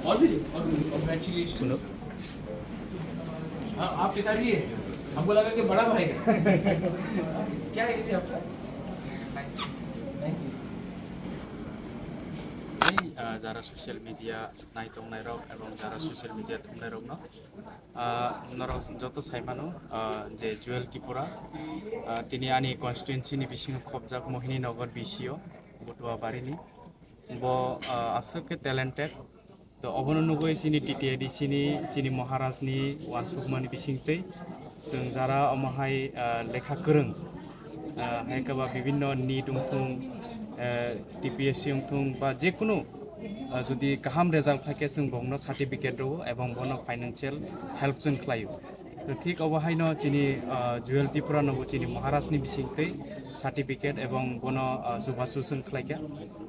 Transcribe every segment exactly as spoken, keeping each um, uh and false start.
Already, already, congratulations। हाँ, आप पिताजी है, हमको लगा कि बड़ा भाई है। क्या है जी आपका? Thank you। Hey, uh, jara social media naitongnai rok ebong jara social media thumnai rok no, ah, norok joto sai mano, ah, je Jewel Tripura, ah, tini ani constituency ni bisingo khobjak Mohini Nagar B C o, Botuabari ni. Bo, ah, aswk khe talented. To obono nugwi chini T T A D C ni, chini Maharaj ni uansukmani bisingtwi chwng jara omo hai, ah, lekha kwrwng, ah, hai khe ba bibinno NEET wngthung, eh, T P S C wngthung ba jekunu, ah, jodi kaham result khlai khe chwng bongno certificate rwo ebong bono financial help chwng khlaio. To thik obo haino chini, ah, Jewel Tripura no bo chini Maharaj ni bisingtwi certificate ebong bono, ah, chubachu chwng khlaikha.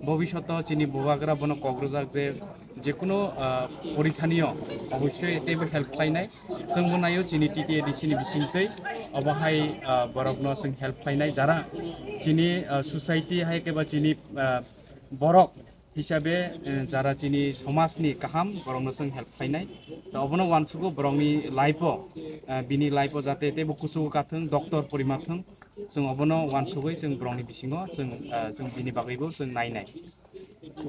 Bobishoto chini bubagra bono kok rwjak je jekunu, ah, porikhanio obossoi teibo help khlainai. Chwngbo naio chini T T A D C ni bisingtwi obo hai, ah, borokno chwng help khlainai jara chini, ah, society hai khe ba chini, ah, borok hisabe, eh, jara chini somajni kaham borokno chwng help khlainai. To obono uansugo borokni life o, eh, bini life o jate teibo kuchugo kathwng, doctor porimathwng, chwng obono uansugwi chwng borokni bisingo chwng, eh, chwng bini bagwibo chwng nainai.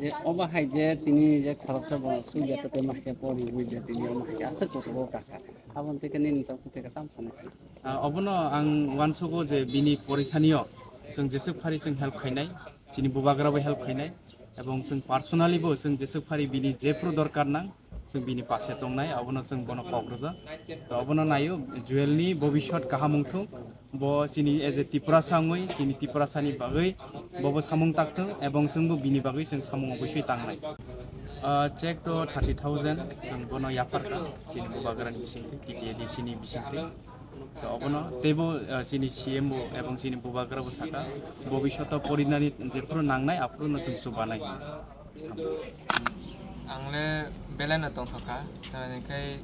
Je obo hai je tini je khoroksa bo sugya to tei mahke pori wi je tini omo hai aswk kuchugo kakha. Aboni tei nini tongthu tei tam sanai. Ah, obono ang uansugo je bini porikhanio chwng jeswk phari chwng help khainai, chini bubagra bo help khainai, ebong chwng personally bo chwng jeswk phari bini jephru dorkar nang, chwng bini pase tongnai, obono chwng bono kok rwjak. To obono naio, Jewel ni bobiswt kaham wngthung, bo chini as a Tiprasa wngwi, chini Tiprasa ni bagwi bobo samung takthung, ebong chwngbo bini bagwi chwng samung oboisoi tangnai. Ah, check to thirty thousand, chwng bono yapharkha, chini bubagra ni bisingtwi, T T A D C ni bisingtwi. To obono teibo, ah, chini C M bo ebong chini bubagra bo saka, bobiswto porinani jephru nangnai aphuru no chwng chubanai. Ang le belai no tongthokha, tamni khai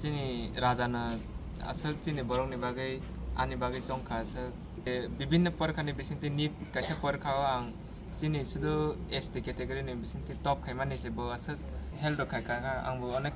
chini raja no aswk chini borok ni bagwi ani bagwi chongkha aswk. E, bibinno porikha ni bisingtwi NEET kaisa porikha o ang chini sudu S T category ni bisingtwi top khaimani se bo aswk help rok khaikha, ang bo onek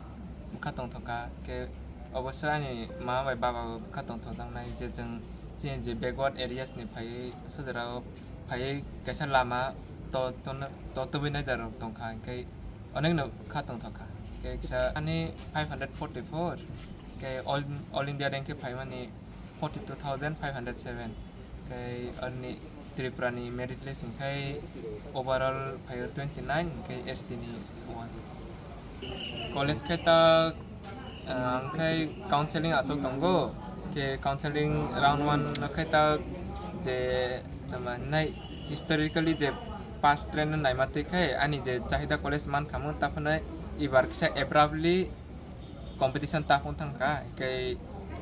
bwkha tongthokha khe. Obossoi ani mama bai baba bo bwkha tongthokjaknai je chwng chini je backward areas ni phaiwi sojra o phaiwi kaisa lama to, to, to tubui nai jora rok tongkha, hinkhe onek no bwkha tongthokha. Hinkhe kisa ani five hundred forty four, hinkhe all, all India rank khe phaimani forty two thousand five hundred seven. Tei arni Tripura ni merit list hinkhe overall phaio twenty nine, hinkhe S T ni one. College khe ta, ah, hinkhe counseling aswk tongo, khe counseling round one no khe ta je tama nai historically je past trend no naima twi khe ani je chahida college mankha mo taphano ibar kisa abruptly competition ta phung thang kha, hinkhe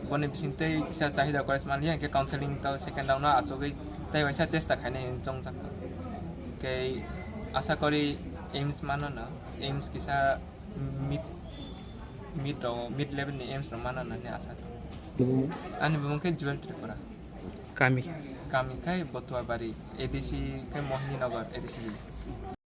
boni bising tei kisa chahida college manliya, hinkhe counseling to second round no achugwi tei waisa chesta khainai hinwi chongjak kha. Hinkhe asa kori aims mano no, aims kisa mid, mid rok, mid level ni aims rok mano no hinwi asa kha. Ani bumung khe Jewel Tripura. Kami? Kami khai Botuabari, A D C khai Mohini Nagar, A D C village.